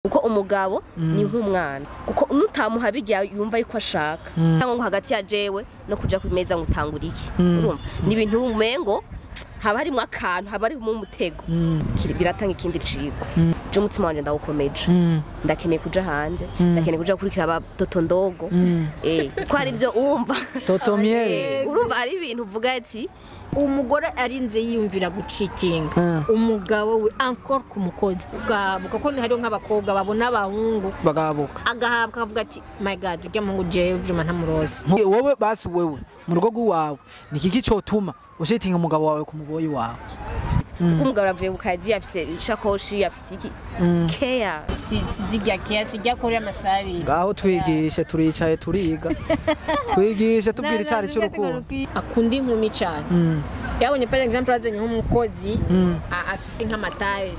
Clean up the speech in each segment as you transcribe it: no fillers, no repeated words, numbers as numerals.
Kuko umugabo ni nk'umwana, kuko nutamuha bijya yumva yuko ashaka, cyangwa ngo hagati ya jewe no kuja ku meza ngo utangura iki, urumva ni ibintu umengo haba harimo akantu, haba harimo umutego. Biratanga ikindi cigwa. Je umutima wanje ndawukomeje, ndakeneye kuja hanze, ndakeneye kuja gukurikira aba toto ndogo, ko hari ivyo wumva Toto miel. Urumva hari ibintu uvuga ati umugore arinze yiyumvira gucitinga umugabo we encore kumukoza ugahabuka, ko hariho nk'abakobwa babona abahungu bagahabuka, agahabwa akavuga ati my god, urya muhungu jewe vraiment ntamurozi. Wowe basi wewe mu rugo rwawe ni kiki cotuma ushitinga umugabo wawe ku muboyi wawe? Kuko umugabo aravuye ku kazi afise ishakoshi, afise iki care, si zijya care, sijya kuri amasabi. Ngaho twigishe, turicaye turiga, twigishe tubwira icari cy'urukundo. Akunda inkumi cyane, yabonye par exemple azanye nk'umukozi afise nk'amataye,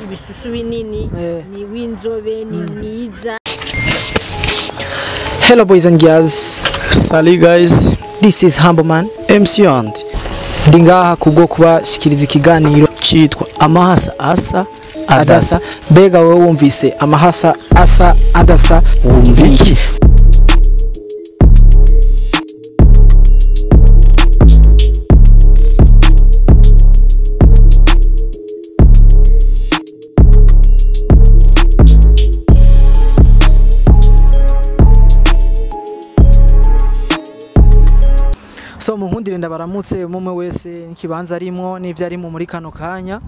ibisusu binini, ni w'inzobe, ni mwiza. Hello boys and girls. Salut guys. This is Humble Man MC Andy. Ndi ngaha kubwo kubashikiriza ikiganiro citwa Amahasa Asa Adasa. Mbega wewe wumvise amahasa asa adasa wumva iki? So munkundire ndabaramutse umwe wese n'ikibanza arimwo n'ivyo arimo muri kano kanya,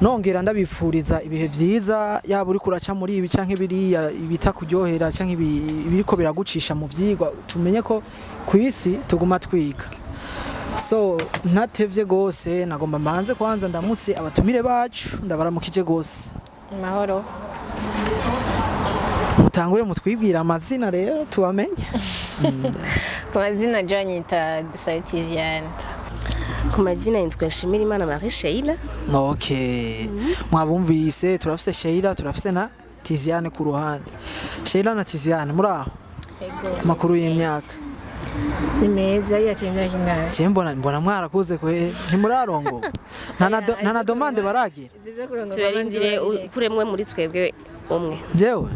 nongera ndabifuriza ibihe vyiza, yaba uri kuraca muri ibi canke biriya ibitakuryohera canke ibiriko biragucisha mu vyigwa, tumenye ko kwisi tuguma twiga. So ntatevye gose, nagomba mbanze kwanza ndamutse abatumire bacu, ndabaramukije gose. Mahoro. Mutangure mutwibwira amazina rero tubamenye. Ku mazina janyita Dusabitiziane. Ku mazina yitwa Shimirimana Marie Sheila. Okay. Mwabumvise turafise Sheila, turafise na Tiziane ku ruhande. Sheila na Tiziane muri aho? Makuru y'imyaka. Ni meza yaciye imyaka ingahe? Je mbona mwarakuze kwe, ntimurarongo. Nta na demande baragira. Turarindire kuremwe muri twebwe umwe. Jewe?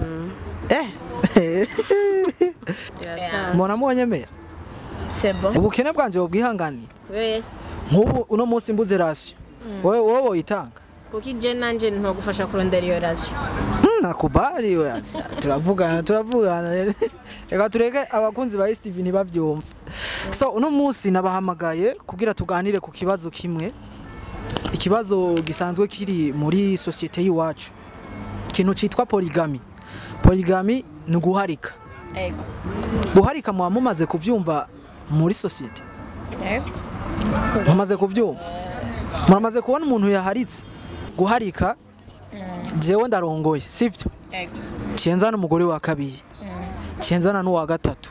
Mbona mwonyemera. C'est bon. Ubukene bwanje bubwihanganiye. Kubera nkubu uno munsi mbuze ration. Wowe wowe itanga. Kuki je nanje ntogufasha kurondera iyo ration? Nakubali we. Turavugana. Reka tureke abakunzi ba STV ntibavyumva. So uno munsi nabahamagaye kugira tuganire ku kibazo kimwe. Ikibazo gisanzwe kiri muri societe y'iwacu. Ikintu citwa polygamy. Polygamy ni guharika. Ego. Guharika muba mumaze kuvyumva muri societe. Ego. Mumaze kuvyumva. Muramaze kubona umuntu yaharitse. Guharika jewe ndarongoye, sivyo? Ego. Cenzana umugore wa kabiri. Cenzana n'uwa gatatu.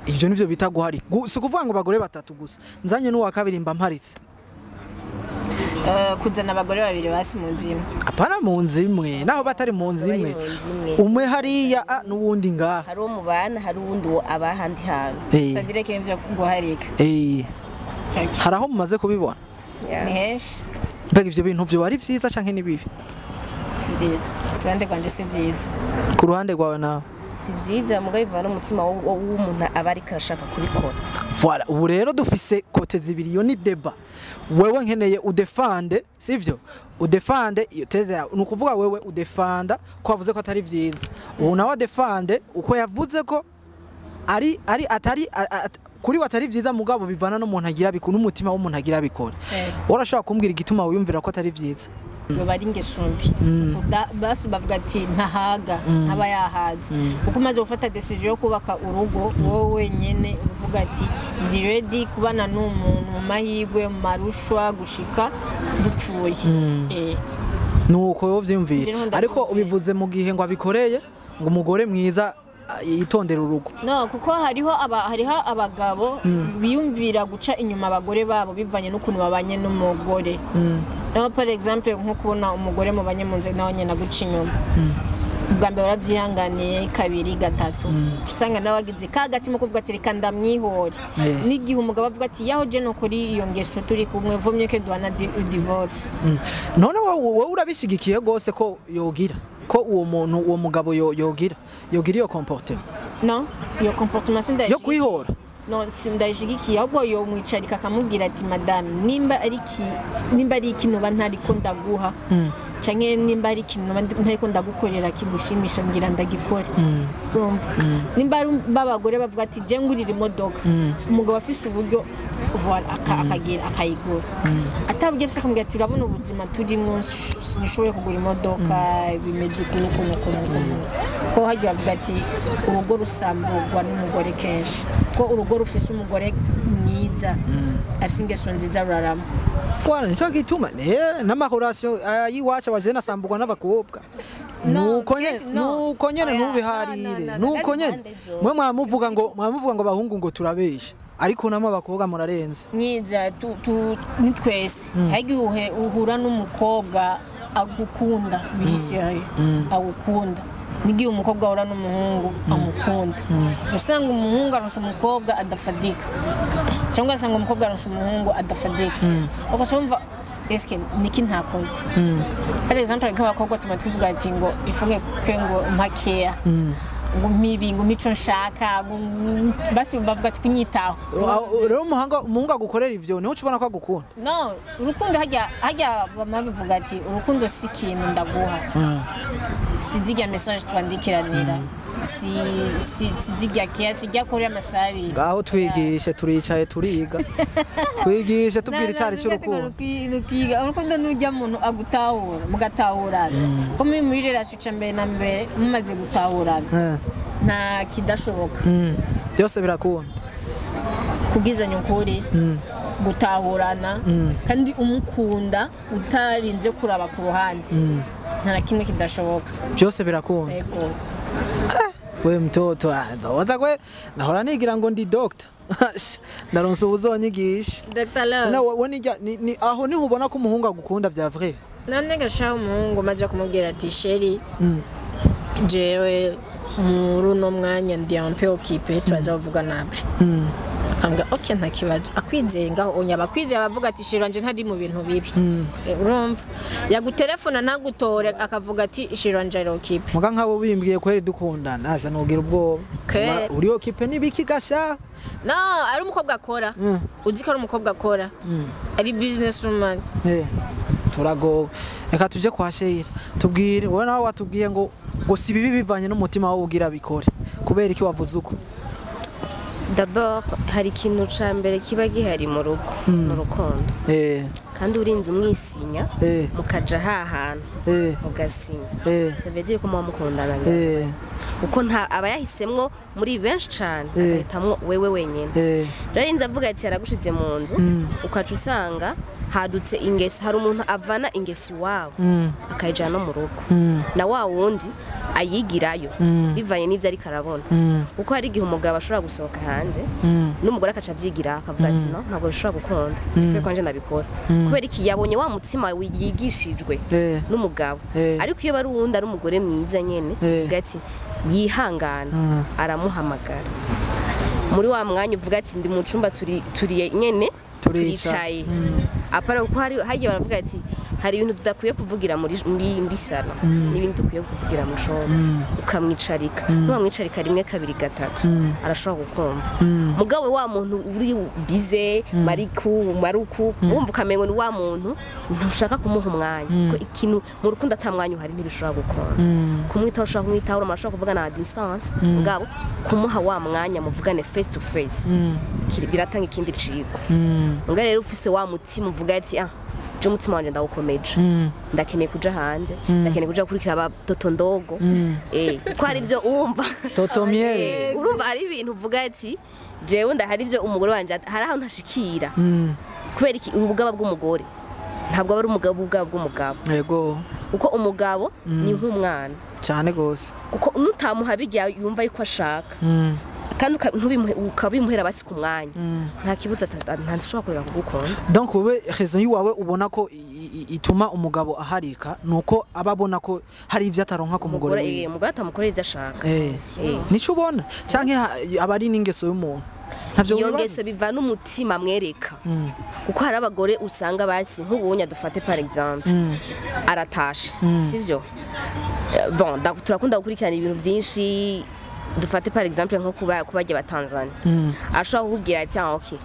Ivyo nivyo bita guharika. Si kuvuga ngo bagore batatu gusa. Nzanye n'uwa kabiri mba mparitse. Kuzana abagore babiri basi mu nzu imwe. Apana mu nzu imwe, naho batari mu nzu imwe. Umwe hariya n'uwundi ngaha. Hari uwo mubana, hari uwundi aba ahandi hantu. C'est-à-dire que ivyo guharika. Hari aho mumaze kubibona? Ni henshi. Mbega ivyo bintu vyo ari vyiza canke ni bibi? Si vyiza. Ku ruhande rwanje si vyiza. Ku ruhande rwawe nawe? Si vyiza, mugabo bivana n'umutima w'umuntu aba ariko arashaka kubikora. Voilà, ubu rero dufise kote zibiri, iyo ni deba. Wewe nkeneye udefande, sivyo? Udefande iyo teze yawe. Ni ukuvuga wewe udefanda ko wavuze ko atari vyiza. Ubu nawe adefande uko yavuze ko ari atari kuri we atari vyiza, mugabo bivana n'umuntu agira bikora, n'umutima w'umuntu agira bikora. Urashobora kumbwira igituma wiyumvira ko atari vyiza? Bari ingesumbi. Basi bavuga ati ntahaga, ntaba yahaza. Uko umaze gufata decision yo kubaka urugo wowe wenyene uvuga ati ndi ready kubana n'umuntu mu mahigwe, mu marushwa gushika dupfuye. Nuko wowe vyumvira. Ariko ubivuze mu gihe ngo abikoreye ngo umugore mwiza yitondera urugo. No, kuko hariho abagabo biyumvira guca inyuma abagore babo bivanye n'ukuntu babanye n'umugore. No, par exemple nko kubona umugore mubanye mu nzu nawe nyene aguca inyuma. Ubwa mbere waravyihanganiye, kabiri, gatatu, usanga nawe wagize ka gatima kuvuga ati reka ndamwihore. N'igihe umugabo avuga ati yaho je nokuri iyo ngeso turi kumwe vomye ke duhana divorce. None wowe urabishigikiye gose ko yogira? Ko uwo muntu, uwo mugabo yogira iyo comportement? No, iyo comportement Yo sindayishigikiye. kwihora. No, sindayishigikiye, ahubwo yomwicarika akamubwira ati: "Madame, nimba ari iki noba ntariko ndaguha, canke nimba ari ikintu noba ntariko ndagukorera kigushimisha, ngira ndagikore." Urumva, nimba ari b'abagore bavuga ati: "Je ngurira imodoka," umugabo afise uburyo, voilà, akagira akayigura. Atabwo afise, akamubwira ati: "Urabona ubuzima turimwo, sinishoboye kugura imodoka, bimeze uku n'uku n'uku n'uku n'uku." Ko hagiye bavuga ati urugo rusamburwa n'umugore kenshi, ko urugo rufise umugore mwiza afise ingeso nziza rurarama. Voilà, nico gituma n'ama relations y'iwacu abajene asamburwa n'abakobwa. No, Nuko nyene, kenshi no. nuko nyene. Oya, Ntubiharire. no, no, no, Nuko nyene. Impande zose. Mwe mwamuvuga ngo abahungu ngo turabesha, ariko namwe abakobwa murarenze. Mwiza ni twese. Hari igihe uhura n'umukobwa agukunda biri sérieux, agukunda, n'igihe umukobwa ahura n'umuhungu amukunda. Usanga umuhungu aronse umukobwa adafadika, cyangwa ugasanga umukobwa aronse umuhungu adafadika, ugaca wumva: "Eske niki ntakoze?" Par exemple, nk'abakobwa tuma tuvuga ati ngo ifunge kwe, ngo mpakeya, ngo mpibi, ngo mico nshaka, ngo basi bavuga ati kunyitaho. Rero umuhungu agukorera ivyo, niho uca ubona ko agukunda. No, urukundo hajya bama bivuga ati urukundo si ikintu ndaguha, si zirya message twandikiranira, si zirya keya, si rya kuri amasaha abiri. Ngaho twigishe, turicaye turiga, twigishe, tubwira icyari cy'urukundo. Urukundo nujya muntu agutahura, mugatahurana, ko muri relation ica mbere na mbere mumaze gutahurana, nta kidashoboka. Byose birakunda. Kubwizanya ukuri, gutahurana, kandi umukunda utarinze kuraba ku ruhande, nta na kimwe kidashoboka. Byose birakunda. Yego. We mtoto anza waza kwe nahora nigira ngo ndi doctor, ndaronse ubuzonyigisha. Dr. Love. Na we nijya ni aho niho ubona ko umuhungu agukunda bya vrai? None gashaho umuhungu maze kumubwira ati: "Chéri, jewe muri uno mwanya ndi un peu occupé, turaza kuvuga nabi," akambwira: "Ok, nta kibazo." Akwizeye ngaho onya, abakwizeye abavuga ati: "Chéri wanje ntari mu bintu bibi." Urumva, yagutelefona ntagutore, akavuga ati: "Chéri wanje ari occupé." Muga nk'abo bimbwiye kweri dukundana, asa nugira ubwoba. Uri occupé n'ibiki gasha? No, ari umukobwa akora, uzi ko ari umukobwa akora, ari business woman. Turagowe. Reka tuje kwa Sheila. Tubwire wowe, nawe watubwiye ngo si bibi bivanye n'umutima wawe ugira bikore, kubera iki wavuze uko? D'abord, hari ikintu ca mbere kiba gihari mu rugo, ni urukundo. Kandi urinze umwisinya, mukaja hahantu, mugasinya, ça veut dire ko muba mukundana, kuko nta aba yahisemwo muri benshi cane, agahitamwo wewe wenyine. Rero inzu avuga ati yaragushize mu nzu, ukaca usanga hadutse ingeso. Hari umuntu avana ingeso iwabo, akayijana no mu rugo, na wa wundi ayigirayo bivanye n'ibyo ariko arabona, kuko hari igihe umugabo ashobora gusohoka hanze n'umugore akaca avyigira, akavuga ati: "No, ntabwo bishobora gukunda, ifuye ko nje nabikora." Kubera iki? Yabonye wa mutima yigishijwe n'umugabo. Ariko iyo bari uwundi, ari umugore mwiza nyene, uvuga ati yihangana, aramuhamagara muri wa mwanya, uvuga ati ndi mu cumba, turi turiye nyene. Turica. Turicaye apana, kuko hari hagiye baravuga ati hari ibintu tudakwiye kuvugira muri salon n'ibindi dukwiye kuvugira mu cumba, ukamwicarika. Nuwamwicarika rimwe, kabiri, gatatu, arashobora kukumva. Mugabo wa muntu uri bize mariku maruku, wumva ukamengo ni wa muntu ntushaka kumuha umwanya, ko ikintu mu rukundo ata mwanya uhari ntibishobora gukunda. Kumwitaho ushobora kumwitaho, urashobora kuvugana à distance, mugabo kumuha wa mwanya muvugane face to face biratanga ikindi cigwa. Mbwa rero ufise wa mutima uvuga ati: "Ah, je umutima wanje ndawukomeje, ndakeneye kuja hanze, ndakeneye kuja gukurikira aba toto ndogo," ko hari ivyo wumva. Toto miere. Urumva hari ibintu uvuga ati jewe ndahari ivyo umugore wanje hari aho ntashikira. Kubera iki? Ubugaba bw'umugore ntabwo aba ari umugabo, ubugaba bw'umugabo. Kuko umugabo ni nk'umwana. Cyane gose. Kuko nutamuha bijya yumva yuko ashaka, kandi ukabimuhera basi ku mwanya, nta kibuza ntashobora kureka kugukunda. Donc wowe raison yiwawe ubona ko ituma umugabo aharika nuko aba abona ko hari ivyo ataronka ku mugore umugore wiwe. Umugore atamukorera ivyo ashaka. Nico ubona canke aba ari n'ingeso y'umuntu, ntavyo Iyo wibaza? ngeso biva n'umutima mwereka, kuko hari abagore usanga basi nk'ubunya dufate par exemple, aratashe sivyo. Bon, turakunda gukurikirana ibintu byinshi. Dufate par exemple nko kuba kubajya ba Tanzania, ashobora kukubwira ati: "Ah, okay."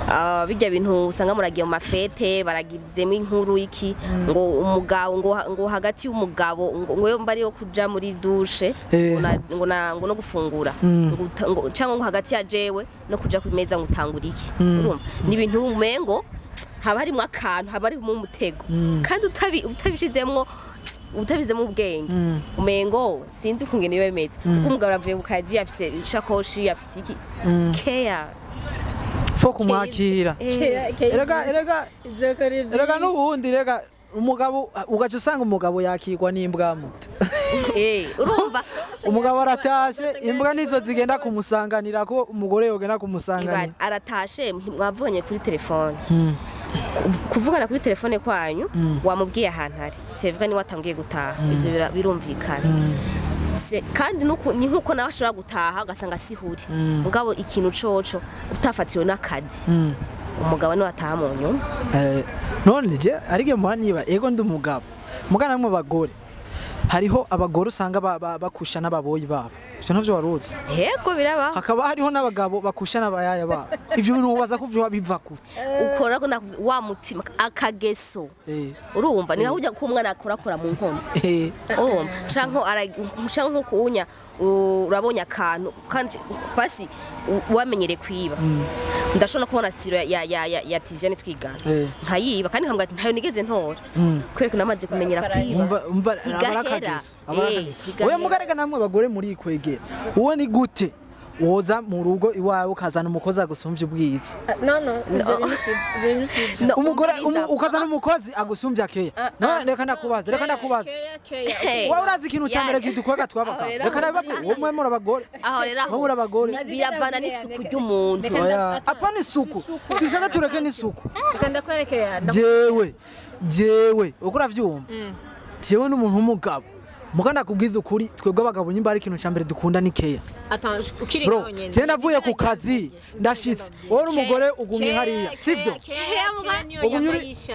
Ah, bijya bintu usanga muragiye mu ma fêtes, baragizemo inkuru iki, ngo umugabo ngo hagati y'umugabo ngo yo mbari yo kuja muri douche, ngo no gufungura, ngo cyangwa ngo hagati ya jewe no kuja ku meza ngo utangura iki. Urumva ni ibintu umengo haba harimo akantu, haba harimo umutego, kandi utabishizemwo, utabizemo ubwenge, umengo sinzi kungene biba bimeze, kuko umugabo aravuye ku kazi, afise ishakoshi, afise iki, care. Fo kumwakira. Erega erega n'ubundi rega umugabo ugaca usanga umugabo yakirwa n'imbwa muto. Urumva. Umugabo aratashe, imbwa nizo zigenda kumusanganira, ko umugore yogenda kumusanganira. Ibaze, aratashe, mwavuganye kuri telefone. Kuvugana kuri telefone kwanyu, wamubwiye ahantu ari, c'est vrai, niwe watangiye gutaha, ivyo birumvikana. Kandi ni nkuko nawe ashobora gutaha ugasanga sihuri, mugabo ikintu coco utafatiriwe n'akazi, umugabo niwe ataha mu nyuma. None je arige muha niba ego ndi umugabo mugana namwe bagore, hariho abagore usanga bakusha n'ababoyi babo, ivyo ntavyo waruzi? Yego, birabaho. Hakaba hariho n'abagabo bakusha n'abayaya babo. Ivyo bintu ubaza ko vyoba biva gute? Ukora ko wa mutima akageso. Urumva ni nkaho ko umwana akorakora mu nkono. Urumva canke canke nko kuwunya, urabonye akantu kandi basi wamenyere kwiba. Ndashobora kubona stylo ya Tiziane twigana, nkayiba, kandi nkambwira ati ntayo nigeze ntora, kubera ko namaze kumenyera kwiba. Umva Igahera. Abarakageso, abarakageso. Igahera. Oya, mugarega namwe bagore muri kwegera uwo ni gute woza mu rugo iwawe ukazana umukozi agusumvya ubwiza? No, ibyo bintu si ibyo bintu si ibyo. No, Umugore umviriza. Ukazana umukozi agusumbya keya. None reka ndakubaza, reka ndakubaza. Keya, keya. Hey. Wowe urazi ikintu cya mbere Ya. kidukwega twabagabo? Aho rero Reka ndababwira, wowe mwe muri abagore, Aho rero aho mwe muri abagore. Biravana n'isuku ry'umuntu. Oya, apana isuku, dushaka tureke n'isuku. Reka ndakwerekera. Jewe uko uravyumva, jewe n'umuntu w'umugabo muga ndakubwiza ukuri, twebwe abagabo nyimba ari ikintu cya mbere dukunda ni keya. Ukiri Bro, ngaho nyene. je ndavuye ku kazi, ndashitse, wowe n'umugore ugumye hariya, sivyo?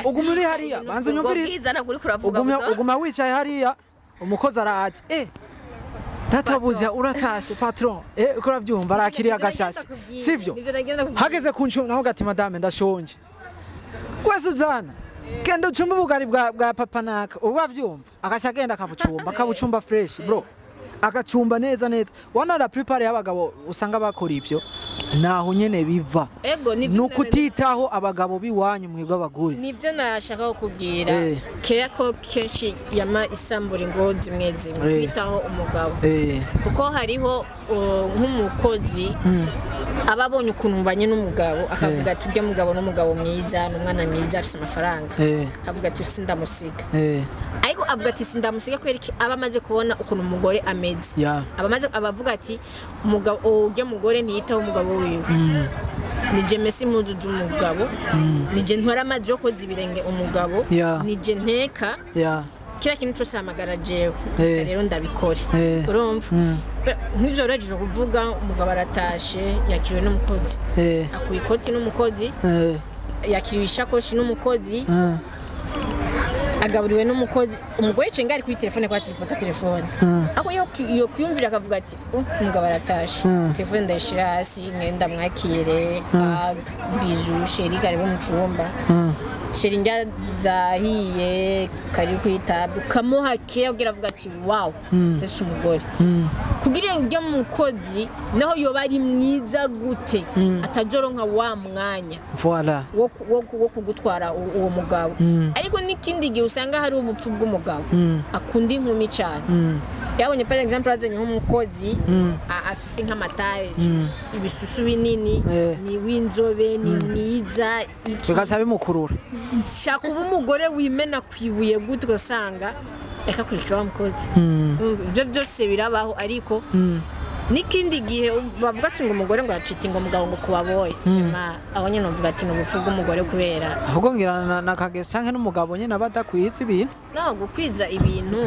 Ugumye uri hariya, banza Ubwo unyumvirize. bwiza ntabwo uriko uravuga. Ugumye buzo. uguma wicaye hariya, umukozi araje: "Databuja, uratashe patron." Uko uravyumva, arakiriye agashashe, sivyo? Hageze ku ncumi naho gati: "Madame, ndashonje." "We Suzana, genda ucumbe ubugari bwa papa naka." Ubwo avyumva agaca agenda akabucumba, akabucumba fresh bro, agacumba neza neza. Wana la plupart y'abagabo usanga bakora ivyo, naho nyene biva. Ego, nivyo. Ni ukutitaho abagabo biwanyu mwebwe abagore. Nibyo nashaka kukubwira. Keya ko kenshi yama isambura ingo zimwe zimwe, kwitaho umugabo, kuko hariho nk'umukozi aba abonye ukuntu mubanye n'umugabo, akavuga ati urya mugabo n'umugabo mwiza, ni umwana mwiza, afise amafaranga, akavuga ati sindamusiga. Ariko avuga ati sindamusiga kubera iki? Aba amaze kubona ukuntu umugore ameze. Aba amaze abavuga ati umugabo, urya mugore ntiyitaho umugabo wiwe, nije mesa impuzu z'umugabo, nije ntwara amazi yo koza ibirenge umugabo, nije nteka, kila kintu cyose hamagara jewe. Rero ndabikore. Urumva nk'ivyo waragejeje kuvuga, umugabo aratashe, yakiriwe n'umukozi, akuye ikoti n'umukozi, yakiriwe ishakoshi n'umukozi, agaburiwe n'umukozi. Umugore yicaye ngaho ari kuri telefone kwa tiripota telefone, ako yo kwiyumvira akavuga ati: "Oh, umugabo aratashe, telefone ndayishira hasi, ngenda mwakire, hug, bisou, chéri, karibu mu cumba, chéri, ndya zahiye, kari kuri table." Ukamuha keya kugira avuga ati wow, ese umugore kugira iyo ujya mu mukozi naho yoba ari mwiza gute, atajoronka wa mwanya Voilà. wo kugutwara uwo mugabo. Ariko n'ikindi gihe usanga hari ubupfu bw'umugabo akunda inkumi cyane, yabonye par exemple azanye nk'umukozi afise nk'amataye, ibisusu binini, ni w'inzobe, ni mwiza, iki. Bigaca bimukurura. Shaka uba umugore wimena ku ibuye gute, ugasanga reka kurikira wa mukozi. Umva, ibyo byose birabaho. Ariko n'ikindi gihe bavuga ati ngo umugore ngo yacita ngo umugabo ngo kubaboye, aho nyine uvuga ati ni ubupfu bw'umugore kubera Ahubwo ngira na kageso canke n'umugabo nyene aba adakwiza ibintu. No gukwiza ibintu.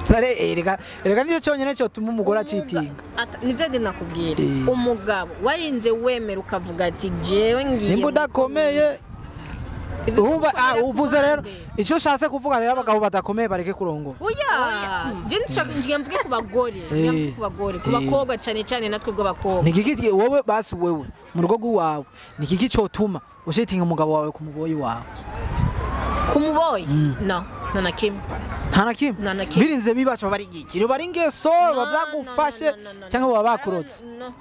Nare erega nicyo cyonyine cyotuma umugore acitinga. Nivyo ndi nakubwira. Umugabo warinze wemera ukavuga ati jewe ngiye Nimba udakomeye. Urumva uvuze rero icyo ushatse kuvuga rero abagabo badakomeye bareke kurongora. Oya, je nshaka ngiye mvuge ku bagore, ngiye mvuge ku bagore, ku bakobwa cyane cyane natwe bw'abakobwa. Ni igiki wowe basi wewe mu rugo rw'iwawe ni igiki cyotuma ushitinga umugabo wawe ku muboyi wawe? Ku muboyi? No, nta na kimwe. Nta na kimwe. Nta na kimwe. Birinze bibaca bari igiki bari ingeso babyagufashe cyangwa baba bakurotse. No.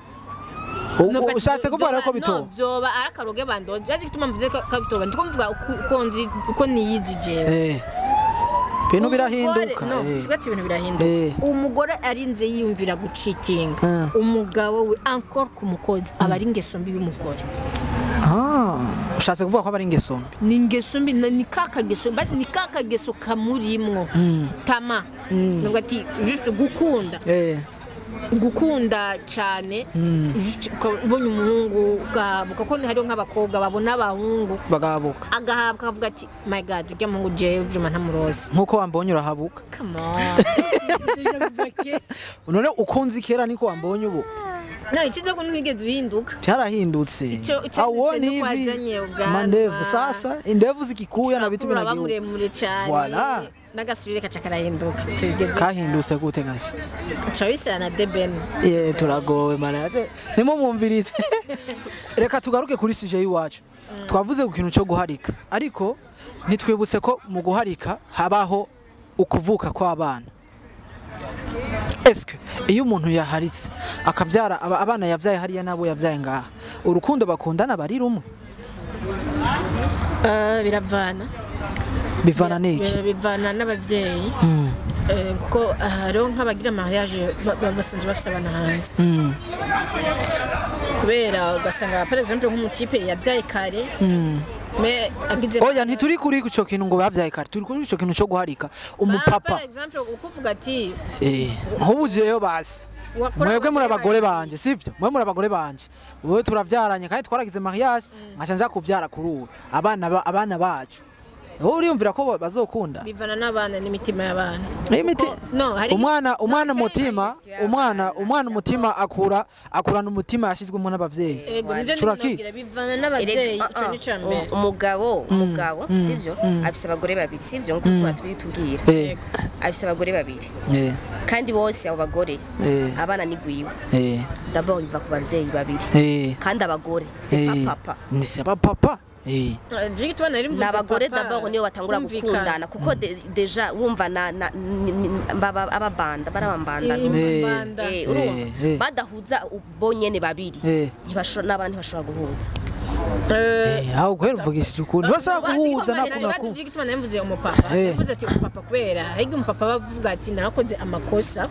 Ushatse kuvuga rero ko bitoba? No, byoba ari akaroge bandoze. Urazi igituma mvuze ko bitoba? Ndiko mvuga uko nzi uko niyizi jewe. Ibintu birahinduka. No, sigati ibintu birahinduka. Umugore arinze yiyumvira gucitinga. Umugabo we encore kumukoza aba ari ingeso mbi y'umugore. Ushatse kuvuga ko aba ari ingeso mbi? Ni ingeso mbi, ni kakageso, basi ni kakageso kamurimwo. Tama. Nuvuga ati juste gukunda. Gukunda cyane ubonye umuhungu ugahabuka, ko hariho nk'abakobwa babona abahungu bagahabuka, agahabuka akavuga ati my god ujya muhungu jewe vraiment ntamurozi. Nkuko wambonye urahabuka. Come on. None ukunze kera niko wambonye ubu? No, ikiza ko ntigeze uhinduka. Cyarahindutse. Awoni hivi mandevu sasa indevu zikikuya na bitu binagiye. Muremure cyane. Voilà. Nagasubire kaca karahinduka. Tugeze. Kahindutse gute gasi? Choice na Deben. Turagowe mana. Nimo mwumviritse. Reka tugaruke kuri sujet yiwacu. Twavuze ku kintu cyo guharika. Ariko nitwibutse ko mu guharika habaho ukuvuka kw'abana. Eske iyo umuntu yaharitse akavyara abana yavyaye hariya nabo yavyaye ngaha urukundo bakundana bari rumwe? Biravana. Bivana niki? Bivana n'abavyeyi. Kuko hariho nk'abagira mariage basanzwe bafise abana hanze. Kubera ugasanga par exemple nk'umutipe yavyaye kare. Me agize oya ntituri kuri ico kintu ngo bavyaye kare, turi kuri ico kintu cyo guharika umupapa. Par exemple ukuvuga ati nkubujeyo basi mwebwe muri abagore banje sivyo? Mwe muri abagore banje wewe turavyaranye kandi twaragize mariage nkaca nja kuvyara kuri ubu abana bacu. Wowe uriyumvira ko bazokunda? Bivana n'abana n'imitima y'abana. No, umwana umutima, umwana umutima akurana umutima yashizwemo n'abavyeyi. Turakitse. Bivana n'abavyeyi ico ni cambere. Umugabo sivyo? Afise abagore babiri sivyo? Nkuko batubitubwira. Afise abagore babiri. Kandi bose abo bagore abana ni gwiwe. D'abord biva ku bavyeyi babiri. Kandi abagore c'est pas papa. Ni c'est pas papa. N'abagore d'abord niyo batangura gukundana kuko deja wumva na ababanda barabambanda urumva badahuza bonyene babiri ntibashobora n'abandi ntibashobora guhuza. Aho kwera uvugishije ukuntu bashobora guhuza nakuna ku gituma namvuze umupapa yavuze ati umupapa kubera ahubwo umupapa bavuga ati narakoze amakosa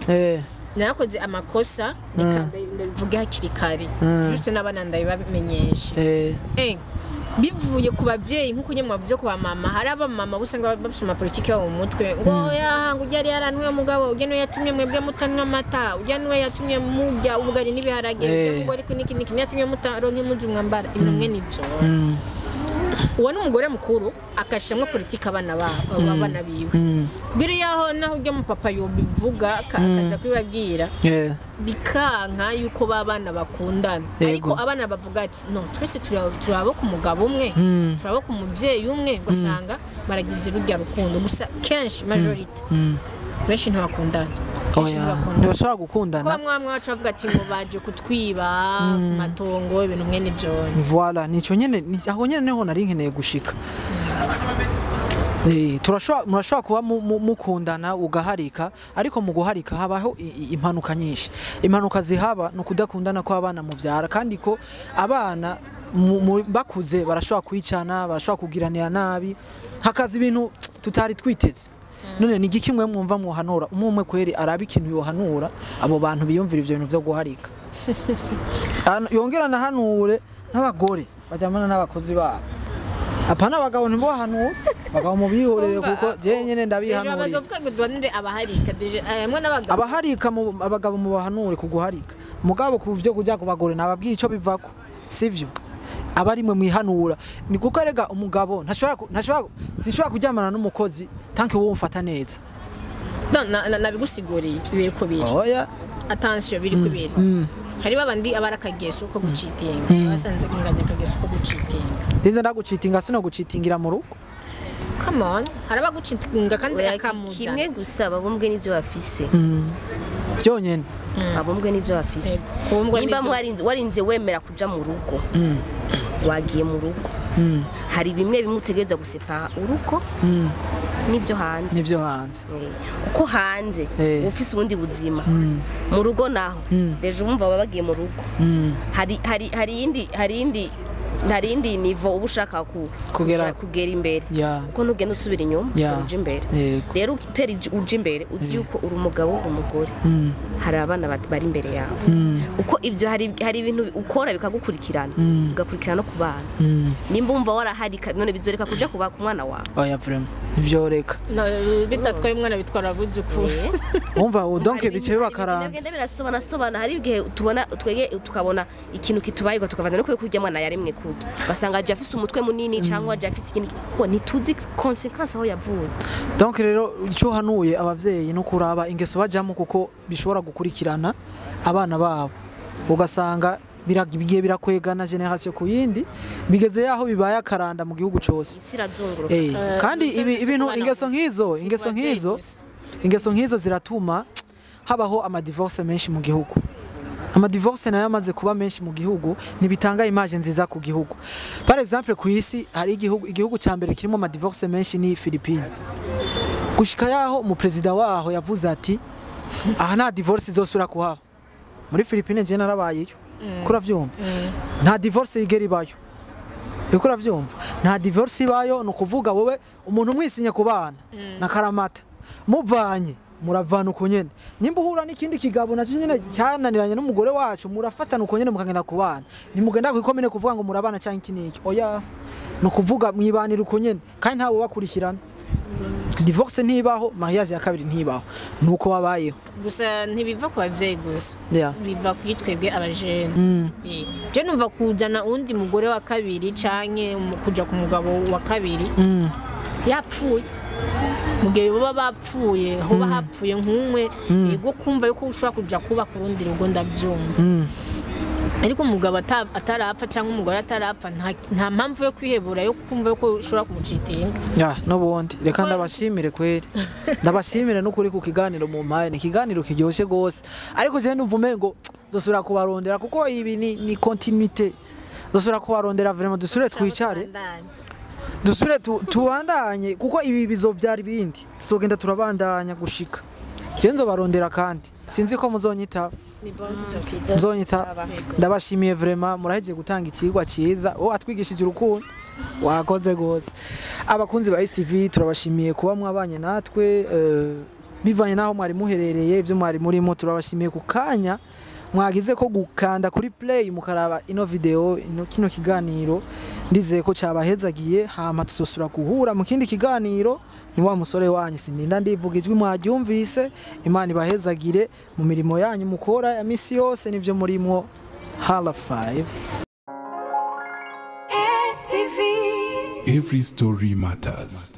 narakoze amakosa ndabivuga hakiri kare juste n'abana ndabibamenyeshe. Bivuye ku bavyeyi nkuko nyemwe bavuze ku bamama, hari abamama usanga bafite amapolitiki yabo mu mutwe ngo ya ngo ujya yaranwe mugabo ujya niwe yatumye mwebwe mutanywa amata, ujya niwe yatumye murya ubugari n'ibiharage, ujya mugore niki niki yatumye mutaronka impuzu mwambara ibintu mwe nivyo. Uwo ni umugore mukuru akashamwe politiki abana babo abana biwe kugira yaho naho ujya mu papa yobivuga akaja kubibabwira bikanka yuko babana bakundana, ariko abana bavuga ati no twese turabo ku mugabo umwe turabo ku muvyeyi umwe, ugasanga baragize rujya rukundo gusa kenshi majority benshi ntibakundana. Ntibashobora gukundana kuko mwamwe wacu bavuga ati ngo baje kutwiba matongo ibintu mwe nivyo. Voilà, nico nyene aho nyene niho nari nkeneye gushika. Murashobora kuba mukundana ugaharika, ariko mu guharika habaho impanuka nyinshi. Impanuka zihaba no kudakundana kw'abana muvyara, kandi ko abana bakuze barashobora kwicana, barashobora kugiranira nabi, hakaza ibintu tutari twiteze. None ni igiki mwe mwumva mwohanura umwe kweri araba ikintu yohanura abo bantu biyumvira ivyo bintu vyo guharika? Yongera nahanure n'abagore bajamana n'abakozi babo. Apana abagabo ntibohanura, abagabo mubihorere kuko je nyene ndabihanuriye. Bazovuga ngo duhanure abaharika, hamwe n'abagabo. Abaharika abagabo mubahanure kuguharika. Mugabo ku byo kujya ku bagore nababwiye ico bivako, sivyo? Abari mwe mwihanura ni kuko erega umugabo ntashobora sinshobora kuryamana n'umukozi tanke wowe umfata neza. No, nabigusiguriye biri ko biri. Oya. Attention biri ko biri. Hari babandi abara akageso ko gucitinga, basanze kunganya akageso ko gucitinga. Ndize ndagucitinga, sino gucitingira mu rugo. Come on, hari abagucitinga kandi Oya, akamuzana. Kimwe gusa, babumbwe n'ivyo bafise. Byonyene. Babumbwe n'ivyo bafise. Kubumbwa Nimba n'ivyo- warinze wemera kuja mu rugo, wagiye mu rugo, hari bimwe bimwe utegereza gusepara urugo n'ivyo hanze. Nivyo hanze. Kuko hanze uba ufise ubundi buzima, mu rugo naho déjà umva baba bagiye mu rugo, hari iyindi niveau uba ushaka Kugera- kugera imbere, kuko ntugenda usubira inyuma, uja imbere. Rero utera uja imbere uzi yuko uri umugabo, uri umugore, hari abana bari imbere yawe, uko ivyo hari ibintu ukora bikagukurikirana, bigakurikirana no ku bana. Nimba wumva warahari none bizoreka kuja kuba ku mwana wawe? Oya, vraiment ntivyoreka. No, bitatwaye umwana bitwara abuzukuru. Umva donc Hari bice ibintu bibakaranga. bigenda birasobana sobana. Hari igihe tubona twege tukabona ikintu kitubaye, tukavana no kwe kurya mwana yaremwe kurya, basanga aje afise umutwe munini cyangwa aje afise ikindi, kuko ntituzi conséquence aho yavuye. Donc rero icyo hanuye abavyeyi no kuraba ingeso bajamo, kuko bishobora gukurikirana abana babo, ugasanga bigiye birakwegana génération ku yindi, bigeze yaho bibaye akaranda mu gihugu cose. Isi irazunguruka. Kandi Gusa ibi si ibintu ku bana ingeso gusa, nk'izo si ku ingeso bavyeyi nk'izo gusa. Ingeso nk'izo ziratuma habaho amadivorce menshi mu gihugu. Amadivorce nayo amaze kuba menshi mu gihugu ntibitanga image nziza ku gihugu. Par exemple, ku isi hari igihugu cya mbere kirimo amadivorce menshi ni Philippines, gushika yaho umuperezida waho yavuze ati: "Aha nta divorce izosubira kuhaba muri Philippines." Je narabayeyo, ko uravyumva, nta divorce yigera ibayo. Uriko uravyumva, nta divorce ibayo. Ni ukuvuga wowe umuntu umwisinye ku bana na karamata, muvanye muravana uko nyene. Nimba uhura n'ikindi kigabo nacyo nyene cyananiranye n'umugore wacu, murafatana uko nyene mukagenda ku bana. Ntimugenda kwikomine kuvuga ngo murabana cyangwa iki n'iki, oya. Ni ukuvuga mwibanira uko nyene kandi ntawe ubakurikirana. Divorce ntibaho, mariage ya kabiri ntibaho, nuko wabayeho. Gusa ntibiva ku babyeyi gusa, biva kuri twebwe abajene. Je numva kuzana uwundi mugore wa kabiri canke kuja ku mugabo wa kabiri yapfuye, mu gihe baba bapfuye, hoba hapfuye nk'umwe, yego, kumva yuko ushobora kuja kubaka urundi rugo ndavyumva. Ariko umugabo atarapfa cyangwa umugore atarapfa, nta mpamvu yo kwihebura, yo kumva yuko ushobora kumucitinga. Ya, n'ubundi reka ndabashimire kweri, ndabashimire n'ukuri ku kiganiro mu mpaye. Ni ikiganiro kiryoshye gose, ariko je numva umengo nzosubira kubarondera, kuko ibi ni continuité. Nzosubira kubarondera vraiment, dusubire twicare, dusubire tubandanye, kuko ibi bizovyara ibindi. Tuzogenda turabandanya gushika je nzobarondera, kandi sinzi ko muzonyitaba. Muzonyita. Ndabashimiye vraiment, murahejeje gutanga ikigwa cyiza. Wowe atwigishije urukundo, wakoze gose. Abakunzi ba STV, turabashimiye kuba mwabanye natwe, bivanye naho mwari muherereye, ibyo mwari murimo. Turabashimiye ku kanya mwagize ko gukanda kuri play mukaraba ino video, kino kiganiro. Ndizeye ko cyabahezagiye. Hama tuzosubira guhura mu kindi kiganiro. Ni wa musore wanyu, sininda ndivuga, ijwi mwaryumvise. Imana ibahezagire mu mirimo yanyu mukora ya misi yose n'ibyo murimwo. Hala 5. STV. Every story matters.